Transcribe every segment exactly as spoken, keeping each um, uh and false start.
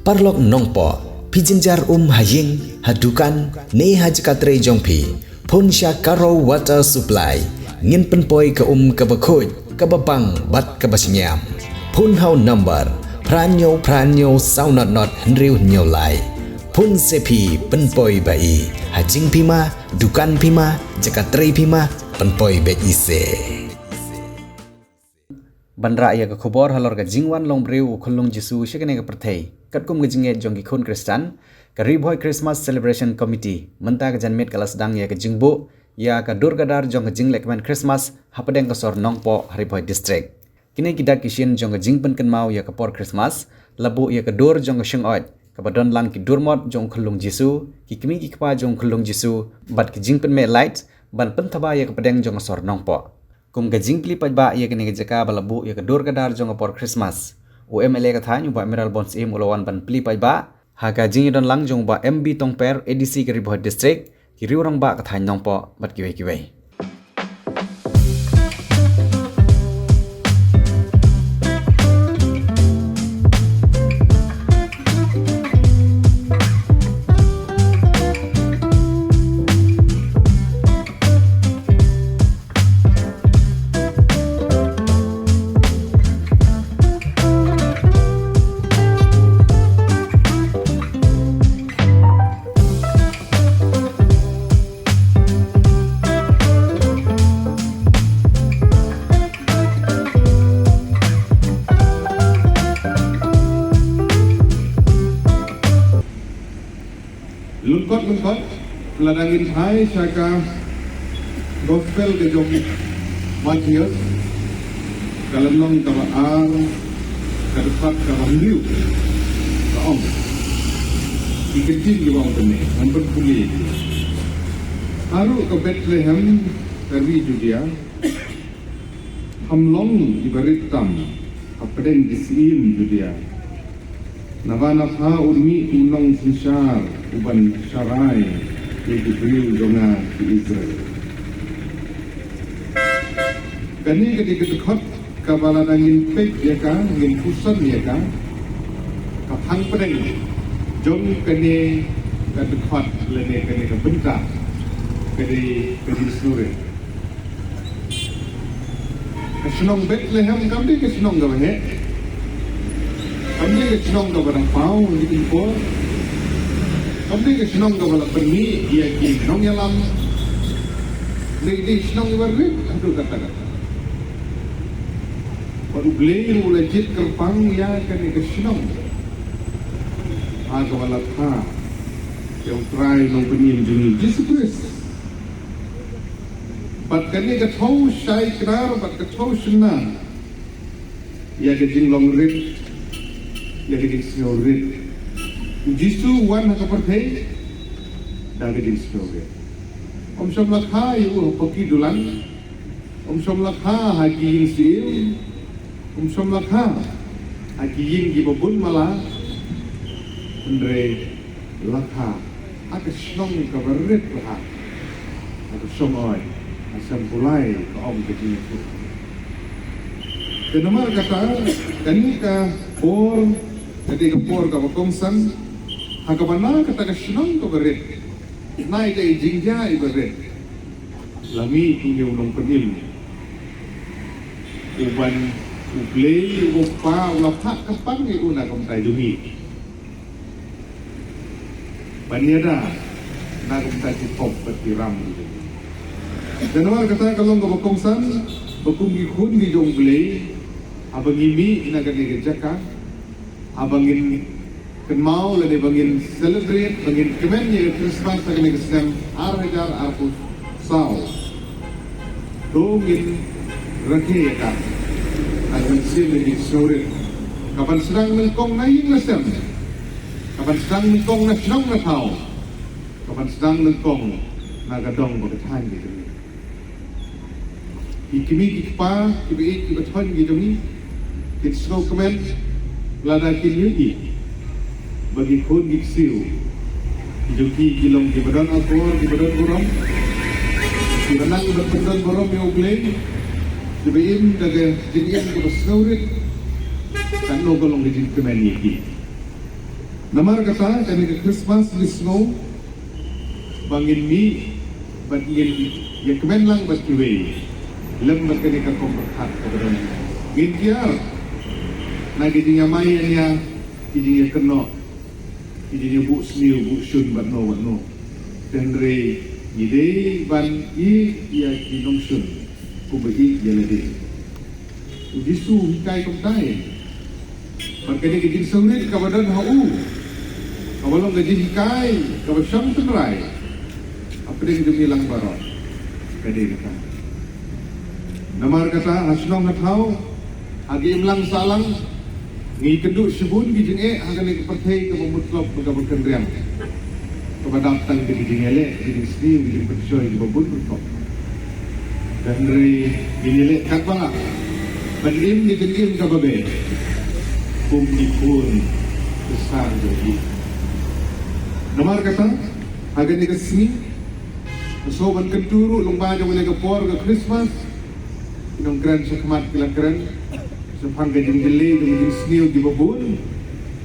Paralok Nongpoh, phi jynjar um ha ïing, ha dukan, ne ha jaka trei jong phi, phone sha Karo Water Supply. Ngin pynpoi ka um kaba khuid, kaba bang bad kaba shngiam. Phone ha u number phra hynñiew phra hynñiew saw not not hynriew hynñiew lai. Phone se phi pynpoi ba i ha jingphi ma, dukan phi ma, jaka trei phi ma, pynpoi beit i se. Ban rah ïa ka khubor halor ka jingwan long briew u Khunlung Jisu sha kane ka pyrthei, katkum ka jingngeit jong ki khun Khristan, ka Ri Bhoi Christmas Celebration Committee mynta ka janmiet ka la sdang ïa ka jingbuh ïa ka dur ka dar jong ka jinglehkmen Christmas hapdeng ka sor Nongpoh ha Ri Bhoi District. Kine ki dak ki shin jong ka jingpynkynmaw ïa ka por Christmas, la buh ïa ka dur jong ka shyngoid kaba don lang ki durmot jong u Khunlung Jisu, ki kmie ki kpa jong u Khunlung Jisu, bad ki jingpynmeh light ban pynthaba ïa ka pdeng jong ka sor Nongpoh. Kum ka jingplie paidbah ïa kane ka jaka ba la buh ïa ka dur ka dar jong ka por Christmas, u M L A ka thaiñ u Bah Mayralborn Syiem u la wan ban plie paidbah ha ka jingïadon lang jong u Bah M B Tongper, A D C ka Ri Bhoi District, ki riew rangbah ka thaiñ Nongpoh bad kiwei kiwei. Lyngkot lyngkot, lada ngin phai sha ka Gospel ka jong Mathaios, ka lynnong kaba ar, ka dkhot kaba hynriew, ka ong. Ki ktien kiba ong kumne, ngan pynpule. Haduh ka Bethlehem ka ri Judia, ham long iba rit tam hapdeng ki syiem Judia. Naba na pha un mih u nongsynshar uban sharai ïa ki briew jong nga ki Israel. Kane ka dei ka dkhot kaba lada ngin peit ïa ka, ngin puson ïa ka, ka phang pdeng jong kane ka dkhot lane kane ka bynta ka dei ka jingsngewrit. Ka shnong Bethlehem kam dei ka shnong kaba heh. Kam dei ka shnong kaba dang paw ha ki por. Kam dei ka shnong kaba la pynmih ïa ki nongïalam. Dei, dei shnong iba rit haduh katta katta. Bad U Blei ruh u la jied kyrpang ïa kane ka shnong ha kaba la kha ïa U Trai Nongpynim jong ngi Jisu Khrist. Bad kane ka thew shai knar, bad ka thew shynna ïa ka jinglong rit, ïa ka jingsngew rit. U Jisu u wan ha ka pyrthei da ka jingsngew rit. Um shym la kha ïa u ha poki dulan, um shym la kha ha ki ïing syiem, um shym la kha ha ki ïing kiba bun mala, hynrei la kha ha ka shnong kaba rit bha, ha ka shong oi, ha Sempulai, ka ong ka jingïathuh. Te namar kata, kane ka por ka dei ka por kaba kongsan ha kaba na kata ka shnong kaba rit, na ïa ka jingjia iba rit, la mih une u nongpynim uban U Blei uba U Kpa u la phah kyrpang ïa u na ka bynta jong ngi. Ban ïada na ka bynta ki pop bad ki ram. Te namar kata ka long kaba kongsan ba kum ki khun ki jong U Blei, haba ngi mih na kane ka jaka, haba ngin kynmaw lane ba ngin celebrate, ba ngin kmen ïa ka Christmas ha kane ka snem ar hajar arphew saw. To ngin rakhe ïa ka, ka mynsiem ka jingsngewrit, kaban sdang nyngkong na ïing na sem, kaban sdang nyngkong na shnong na thaw, kaban sdang nyngkong na ka dong bad ka thaiñ ka jong ngi. Ki kmie ki kpa kiba ïeit kiba thoiñ ki jong ngi kin sngewkmen lada kin ïohi ba ki khun ki ksiew ki jong ki ki long kiba don akor, kiba don burom, kiba nang ban pyndon burom ïa U Blei, kiba im da ka jingim kaba sngewrit. Kano ka long ka jingkmen ïa ki. Namar kata, kane ka Christmas ngi sngew ba ngin mih bad ngin ïakmen lang bad kiwei lem bad kane ka kong pyrkhat kaba don. Ngin kiar na ki jingïamai ïania, ki jingïakynnoh, ki jingïabuh sniew buh shun bad no bad no. Te hynrei ngi dei ban ïeit ïa ki nongshun kumba ïeit ïa lade. U Jisu u hikai kumtai. Bad kane ka jingsngewrit kaba don ha u, kaba long ka jinghikai kaba shong tynrai hapdeng jong ngi lang baroh, ka dei kata. Namar kata, ha shnong ha thaw, ha ka imlang sahlang, ngi kynduh shibun ki jingeh ha kane ka pyrthei kaba mutlop bad kaba kynriang, kaba dap tang da ki jingïaleh, ki jingsniew, ki jingpynshoi, kiba bun rukom. Hynrei ngin ïaleh katba lah ban im ka jingim kaba beit kum ki khun ki sar jong ki. Namar kata, ha kane ka sngi, nga sngew ban kyntu ruh lyngba jong kane ka por ka Christmas, ki nongkren shakhmat ki la kren shaphang ka jingjyllei jong ka jingsniew kiba bun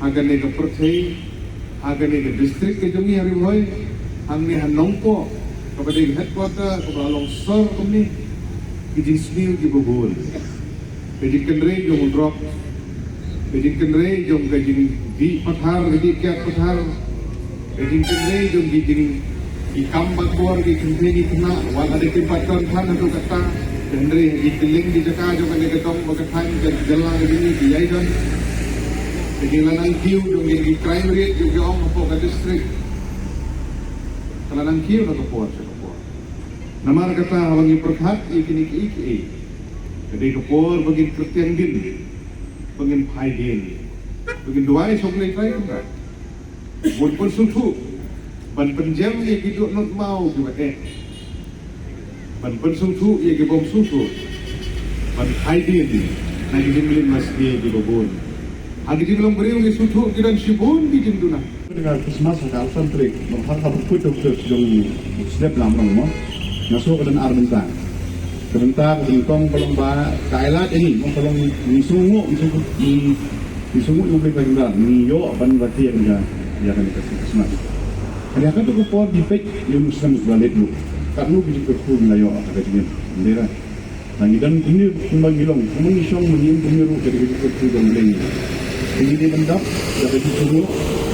ha kane ka pyrthei, ha kane ka district ka jong ngi ha Ri Bhoi, hangne ha Nongpoh, kaba dei ka headquarter, kaba la long sor kumne, ki jingsniew kiba bun. Ka jingkynrei jong u drug, ka jingkynrei jong ka jingdih pathar, ka jingdih kiad pathar, ka jingkynrei jong ki jing, ki kam bakbor, ki kynthei ki khynnah, wat la dei kim pat don than haduh katta, hynrei ha ki kylleng ki jaka jong kane ka dong bad ka thaiñ, ka jylla ka jong ngi ki ïai don. Ka jingla nang kiew jong ki, ki crime rate jong ki ong hapoh ka district ka la nang kiew na ka por sha ka por. Namar kata, haba ngi pyrkhat ïa kine kiei kiei, ka dei ka por ba ngin kyrtiang dien, ba ngin phai dien, ba ngin duwai sha U Blei Trai Kynrad, ban pynsngewthuh, ban pynjem ïa ki dohnud maw kiba eh, ban pynsngewthuh ïa ki bym sngewthuh, ban phai dien na ki jingmlien masngi kiba bun. Ha ki jinglong briew ngi sngewthuh ki don shibun ki jingduna. Ka Christmas ha ka arphew san tarik, nong ha ka pyrkut jong ka jong Slep Lamrong mo. Nga sngew ka don ar bynta. Ka bynta ka nyngkong ka long ba ka ailad ïa ngi mo, ka long ngi sngewnguh, ngi sngewnguh, ngi, ngi sngewnguh ïa U Blei Trai Kynrad, ngi ïoh ban rakhe ïa ka, ïa kane ka Christmas. Hynrei ha kato ka por ngi peit ïa u snem uba la leit ruh. Katno ki jingkyrkhu ngi la ïoh ha ka jingim. Ym dei re. Ngi don kumne kumba ngi long, kumba ngi shong, ngi im kumne ruh ka dei ka jingkyrkhu jong U Blei. Te ngi dei ban dap ïa ka jingsngewnguh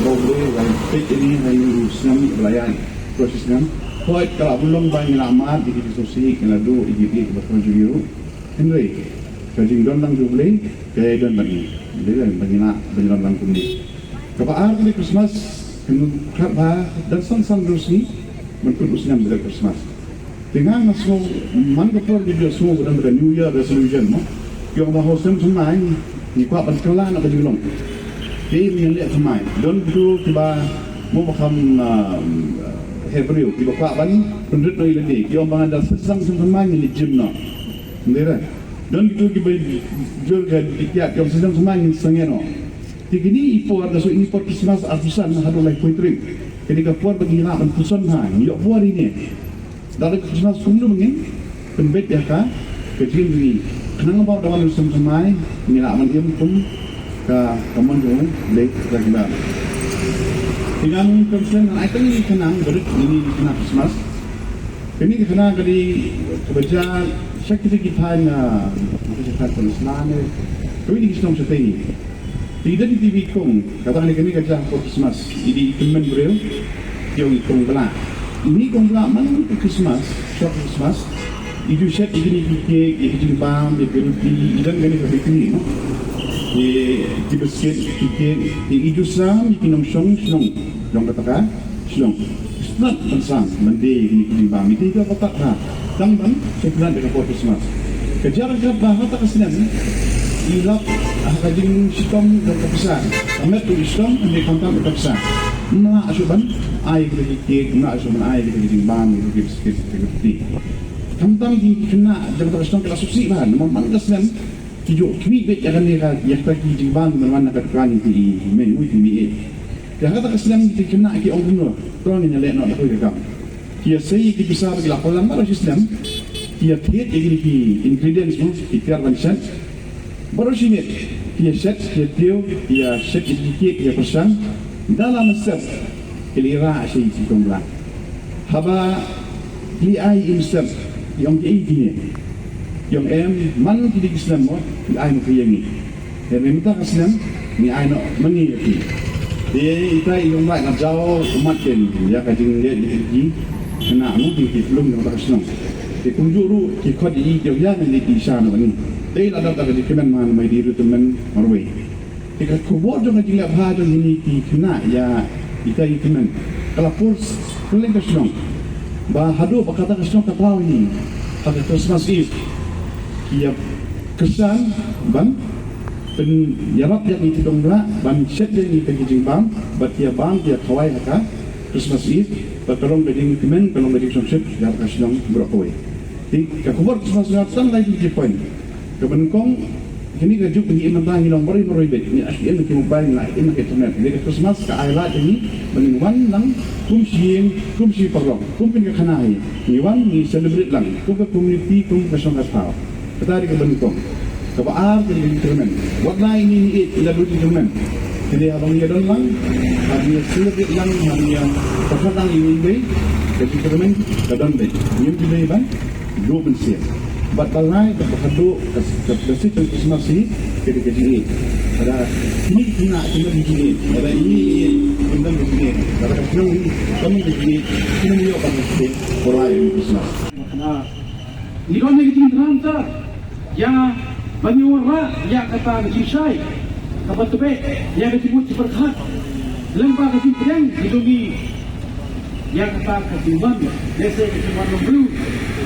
ba U Blei u la peit ïa ngi ha u snem uba la ïaid. Ko shisnem, hooid ka la bun long ba ngi la mad ïa ki jingsngewsih, ngi la duh ïa ki ïa kiba khraw jong ngi ruh. Hynrei ka jingdon lang jong U Blei ka ïai don bad ngi. Ym dei ban ngi la, ban ngi don lang kumne. Kaba ar ka dei Christmas, kyntu khat ba don san san hynriew sngi ban kut u snem ba dei Christmas. Te nga nga sngew man ka por ngi ïohsngew ba don ka New Year resolution mo. Ki ong ba ha u snem thymmai ngi kwah ban kylla noh ka jinglong. Te ngi leh thymmai. Don kito kiba mo ba kham, ah, Hebrew kiba kwah ban pynrit noh ïa lade. Ki ong ba ngan da sdang snem thymmai ngin leit gym noh. Ym dei re. Don kito kiba jur ka dikhiat ki ong sdang thymmai ngin sangeh noh. Te kine i por, nga sngew ine i por Christmas arphew san haduh laiphew tarik. Kane ka por ba ngi lah ban puson ha, ngi ïoh por ine. Da ka Christmas kumno ba ngin pynbeit ïa ka, ka jingim jong ngi. Khnang ba da wan u snem thymmai, ngi lah ban im kum ka, ka mon jong U Blei Trai Kynrad. Te ngan kynsan ngan ai tang ine i khnang, ba rit ine i khnang Christmas. Kane ka khnang ka dei kaba jia sha kita ki thaiñ, ah, kita ki thaiñ Palestine. Kawei na ki shnong shatei. Te i dei i kong, kata kane kane ka jia ha por Christmas, i dei i kmen briew, i ong i kong Blah. Ine i kong Blah man ka Christmas, shwa Christmas, i ju shet ïa kine ki cake, ïa ki jingbam, ïa ki ruti, i don kane ka bakery, no? Ïa ki biscuit, ïa ki cake, ïa i ju sam, ïa ki nongshong shnong jong kata ka shnong. Sngewtynnat ban sam ban die ïa kine ki jingbam, ïa ki, ïa ki patat ha. Tang ban sngewtynnat ïa ka por Christmas. Ka jia ryngkat ba ha kata ka snem i lap ha ka jingshitom jong ka pisa. Ka met u shitom hynrei khamtam ïa ka pisa. Ym lah shuh ban ai ïa kita ki cake, ym lah shuh ban ai ïa kita ki jingbam, ïa kita ki biscuit, ïa kita ki ruti. Khamtam ki khynnah jong kata ka shnong ki la sngewsih bha namar man ka snem ki ju khmih beit ïa kane ka, ïa kita ki jingbam ban wan na ka dukan, ki mei, ui, ki mei. Te ha kata ka snem kita ki khynnah ki ong kumno, to ngin ïaleh noh da kawei ka kam. Ki ïasei ïa ki pisa ba ki la pynlang baroh shi snem, ki ïathied ïa kine ki ingredients, no, ki tiar ban shet. Baroh shi miet ki ïashet, ki ïatiew, ki ïashet ïa ki cake, ki ïapyrshang. Da la mynstep ki la ïarap sha i Kong Blak. Haba ki la ai i mynstep, i ong ki ei kine. I ong em, man ki dei ki snem mo, ki ai mo ki ïa ngi. Te mynta ka snem, ngi ai noh ma ngi ïa ki. Te ita i Kong Blak nga jaw ummat ken, ïa ka jingleh ïa ki khynnah mo, ki ki plung ïa ka shnong. Te kumjuh ruh ki khot ïa i, ki ong ïa ngi ki sha noh ma ngi. Te la dap da ka jingkmen man, mai dei ruh tymmen marwei. Te ka khubor jong ka jingleh bha jong kine ki khynnah ïa ita i tymmen ka la pur kylleng ka shnong. Ba haduh ba kata ka shnong ka thaw hi ha ka Christmas Eve, ki ïa kyrshan ban pynïarap ïa ki Kong Blak, ban shet ïa ki ka jingbam, bad ki ïa bam, ki ïa khawai ha ka Christmas Eve. Bad ka long ka jingkmen, ka long ka jingsngewsih ïa ka shnong baroh kawei. Te ka khubor Christmas nga tang lai ki point. Kaba nyngkong, kine ka juk ngi im mynta ngi long marwei marwei beit, ngi im ha ki mobile, ngi im ha ka internet. Te ka Christmas ka ai lad ïa ngi ba ngin wan lang kum shi ïing, kum shi paralok, kum kine ki khynnah hi. Ngi wan ngi celebrate lang kum ka community, kum ka shnong ka thaw. Kata dei kaba nyngkong. Kaba ar ka dei ka jingkyrmen. Wat la ïa ngi ngi ïeit, ngi la duh jingkyrmen. Te dei haba ngi ïa don lang, haba ngi ïa celebrate lang, haba ngi ïa pyrkhat lang ïa ngi wei, ka jingkyrmen ka don beit. Ngim ju dei ban duh mynsiem. Bad ba lai, bad ba haduh ka, ka, ka season Christmas hi, ka dei ka jingïeit. Lada ngi khynnah ki don jingïeit, lada ngi ïeit ki don jingïeit, lada ka shnong hi ka don jingïeit, kine ngi ïoh ban ïeit ba lai Christmas. Ngi don ïa ka jingthrang ta ïa ba ngi wanrah ïa kata ka jingshai kaba tbit, ïa ka jingmut jingpyrkhat lyngba ka jingpdiang ka jong ngi ïa kata ka jingwan, lehse ka jingwan long briew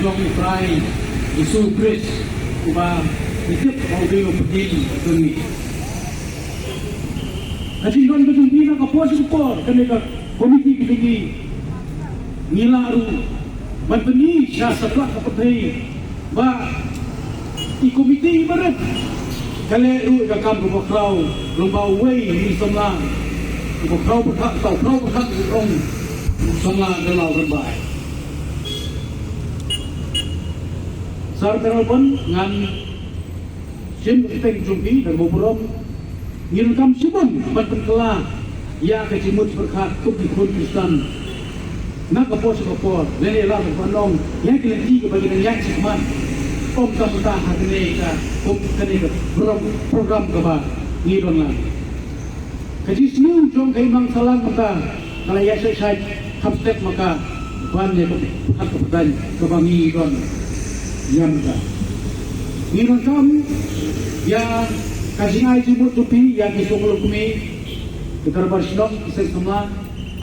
jong U Trai Jisu Khrist uba ngi tip ba u dei u Nongpynim jong ngi. Ka jingdon ka jong ngi na ka por sha ka por, kane ka komiti ka jong ngi, ngi lah ruh ban pyni sha satlak ka pyrthei ba i komiti i barit ka leh ruh ka kam kaba khraw, lyngba uwei u samla uba khraw pyrkhat, uba khraw pyrkhat u ong u samla Dallrymbai. Sir Tyrwel Bon, ngan shim ka kyrteng jong phi da kaba burom. Ngi donkam shibun ban pynkylla ïa ka jingmut jingpyrkhat kum ki khun Khristan na ka por sha ka por, lane la ban ong ïa ki lynti kiba ngi dang ïaid shakhmat. Ym tang mynta ha kane ka, kum kane ka program, program kaba ngi don lang. Ka jingsniew jong ka imlang sahlang mynta ka la ïaid shai shai kham step ma ka ban ïa ka pyrkhat ka pyrthei kaba ngi don ïa mynta. Ngi donkam ïa ka jingai jingmut jong phi ïa ki shnong longkmie, ki dorbar shnong, ki seng samla,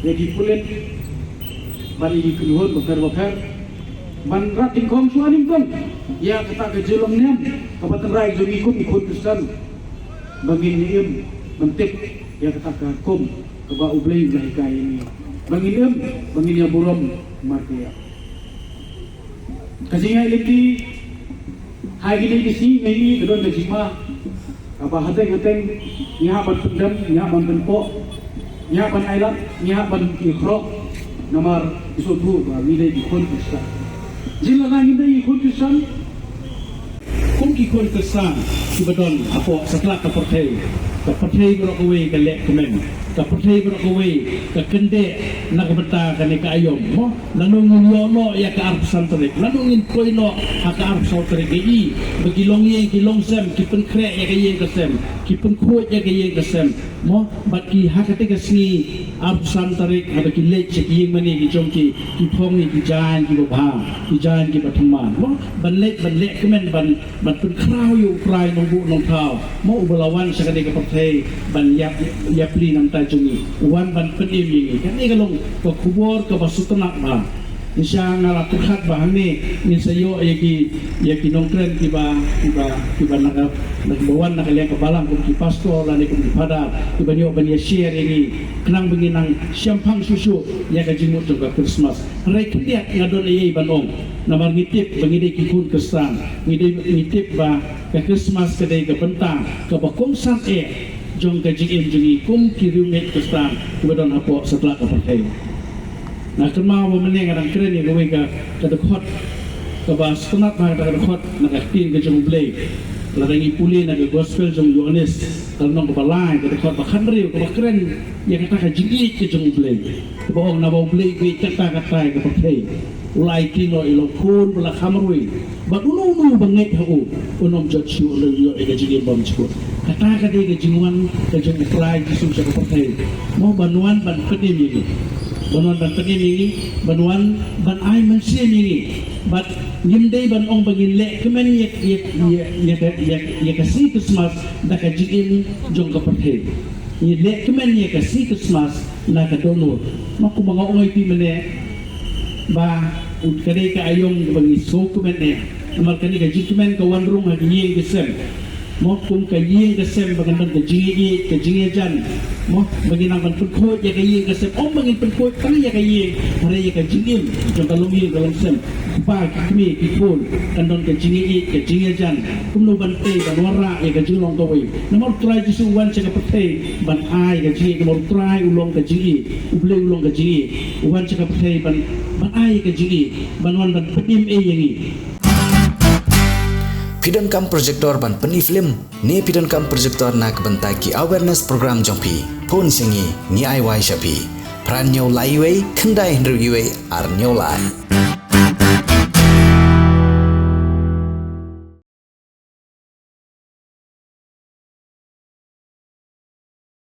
ïa ki pulit bad ïa ki kynhun bapher bapher ban rat dyngkhong shuwa nyngkong ïa kata ka jinglong niam kaba tynrai jong ngi kum ki khun Khristan. Ba ngin ïa im ban tip ïa kata ka kum kaba U Blei u la hikai ïa ngi, ba ngin im, ba ngin ïa burom markylliang. Ka jingïaid lynti ha kine ki sngi ngi ka don ka jingma kaba hateng hateng ngi hap ban pyndem, ngi hap ban pynpoh, ngi hap ban ailad, ngi hap ban ïakhrok. Namar ngi sngewthuh ba ngi dei ki khun Khristan. Jin lada ngim dei ki khun Khristan, kum ki khun Khristan kiba don hapoh satlak ka pyrthei, ka pyrthei baroh kawei ka leh kmen, ka pyrthei baroh kawei ka kyndeh na ka bynta kane ka aïom, mo? Lano ngin ïoh noh ïa ka arphew san tarik, lano ngin poi noh ha ka arphew saw tarik, ïa i ba ki longïing ki longsem ki pynkhreh ïa ka ïing ka sem, ki pynkhuid ïa ka ïing ka sem, mo? Bad ki ha kata ka sngi arphew san tarik haba ki leit sha ki ïing mane ki jong ki, ki phong ïa ki jaiñ kiba bha, ki jaiñ kiba thymmai, mo? Ban leit ban leh kmen ban ban pynkhraw ïa u trai nongbuh nongthaw, mo, uba la wan sha kane ka pyrthei ban ïap, ïapli na ka bynta jong ngi, u wan ban pynim ïa ngi. Kane ka long ka khubor kaba sngewtynnat bha. Ngi sha nga la pyrkhat ba hangne ngin sa ïoh ïa ki, ïa ki nongkren kiba, kiba, kiba na ka, na kiba wan na ka liang ka balang kum ki pastor lane kum ki phadar kiban ïoh ban ïa share ïa ngi khnang ba ngin nang shemphang shuh shuh ïa ka jingmut jong ka Christmas. Hynrei khyndiat nga don eiei ban ong. Namar ngi tip ba ngi dei ki khun Khristan, ngi dei, ngi tip ba ka Christmas ka dei ka bynta kaba kongsan eh jong ka jingim jong ngi kum ki riewngeit Khristan kiba don hapoh satlak ka pyrthei. Nga kynmaw ba mynne nga dang kren ïa kawei ka, ka dkhot kaba sngewtynnat bha, ka dkhot na ka ktien ka jong U Blei. Lada ngi pule na ka Gospel jong u Ïoannis, Lynnong kaba lai, ka dkhot ba khathynriew, kaba kren ïa kata ka jingïeit ka jong U Blei. Kaba ong, naba U Blei u ïeit katta katta ïa ka pyrthei, u la aiti noh ïa u Khun ba la kham marwei, ba uno uno uba ngeit ha u un ym jot shuh, hynrei un ïoh ïa ka jingim bymjukut. Kata ka dei ka jingwan ka jong U Trai Jisu sha ka pyrthei. Mo, ban wan ban pynim ïa ngi, ban wan ban pynim ïa ngi, ban wan ban ai mynsiem ïa ngi. Bad ngim dei ban ong ba ngin leh kmen ïa, ïa, ïa, ïa ka, ïa, ïa ka sngi Christmas da ka jingim jong ka pyrthei. Ngi leh kmen ïa ka sngi Christmas na ka dohnud. Mo, kumba nga ong ïa phi mynne, ba u, ka dei ka aïom kaba ngi sngewkmen eh. Namar kane ka jingkmen ka wan rung ha ka ïing ka sem. Mo, kum ka ïing ka sem ba kan don ka jingïeit, ka jingïajan. Mo, ba ngin nang ban pynkhuid ïa ka ïing ka sem. Ym ba ngin pynkhuid tang ïa ka ïing, hynrei ïa ka jingim jong ka longïing ka longsem. Kpa, ki kmie, ki khun, kan don ka jingïeit, ka jingïajan. Kumno ban tei, ban wanrah ïa ka jinglong kawei. Namar U Trai Jisu u wan sha ka pyrthei ban ai ka jingïeit, namar U Trai u long ka jingïeit, U Blei u long ka jingïeit. U wan sha ka pyrthei ban, ban ai ka jingïeit, ban wan ban pynim ei ïa ngi. Phi donkam projector ban pyni film, ne phi donkam projector na ka bynta ki awareness program jong phi? Phone sha ngi, ngi ai wai sha phi. Phra hynñiew lai wei, khyndai hynriew wei, ar hynñiew lai.